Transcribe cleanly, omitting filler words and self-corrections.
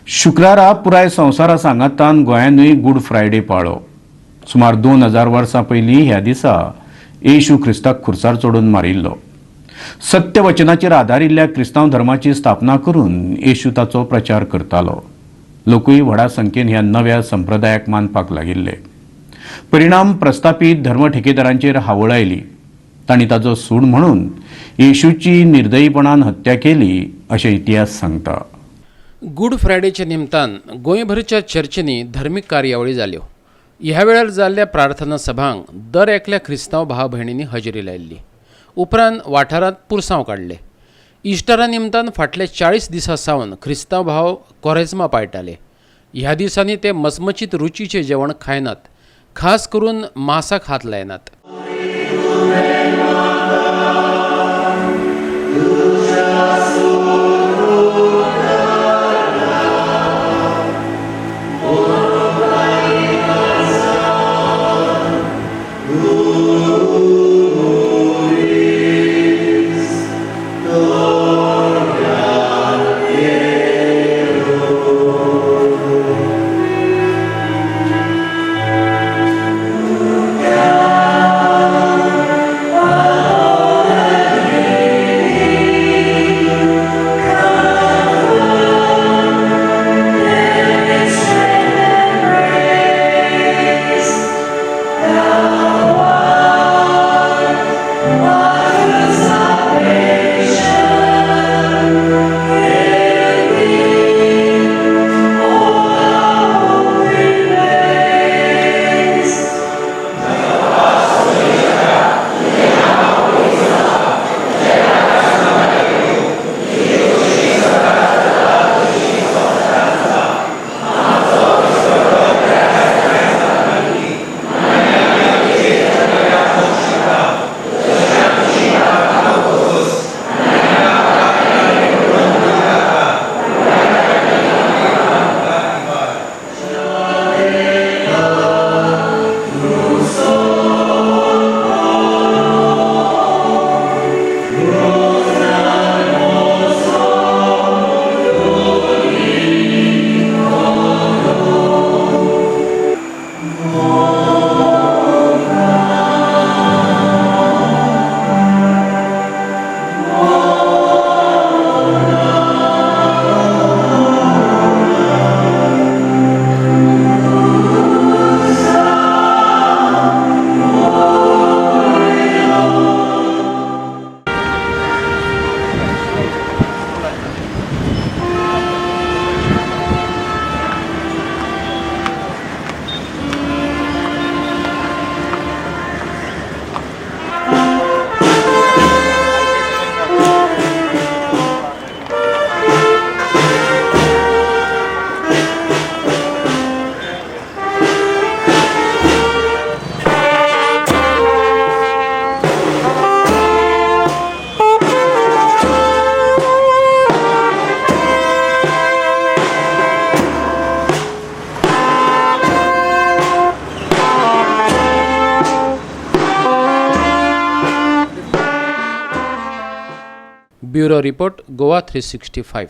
शुक्रारा पुराय संवसारा सांगातान गोंयानूय गूड फ्रायडे पाळ्ळो. सुमार 2000 वर्सां पयलीं ह्या दिसा येशू ख्रिस्ताक खुर्सार चडोवन मारिल्लो. सत्यवचनाचेर आदारिल्ल्या क्रिस्तांव धर्माची स्थापना करून येशू ताचो प्रचार करतालो. लोकूय व्हडा संख्येन ह्या नव्या संप्रदायाक मानपाक लागिल्ले. परिणाम प्रस्थापीत धर्म ठेकेदारांचेर हावळ आयली. तांणी ताचो सूड म्हणून येशूची निर्दयीपणान हत्या केली अशें इतिहास सांगता. गूड फ्रायडेच्या निमतान गोंयभरच्या चर्चींनी धर्मीक कार्यावळी जाल्यो. ह्या वेळार जाल्ल्या प्रार्थना सभांक दर एकल्या क्रिस्तांव भाव भयणींनी हजेरी लायिल्ली. उपरांत वाठारांत पुरसांव काडले. इस्टरा निमतान फाटले 40 दिसां सावन क्रिस्तांव भाव कोरेज्मा पाळटाले. ह्या दिसांनी ते मचमचीत रुचीचें जेवण खायनात, खास करून मासाक हात लायनात. Bureau report, Goa 365.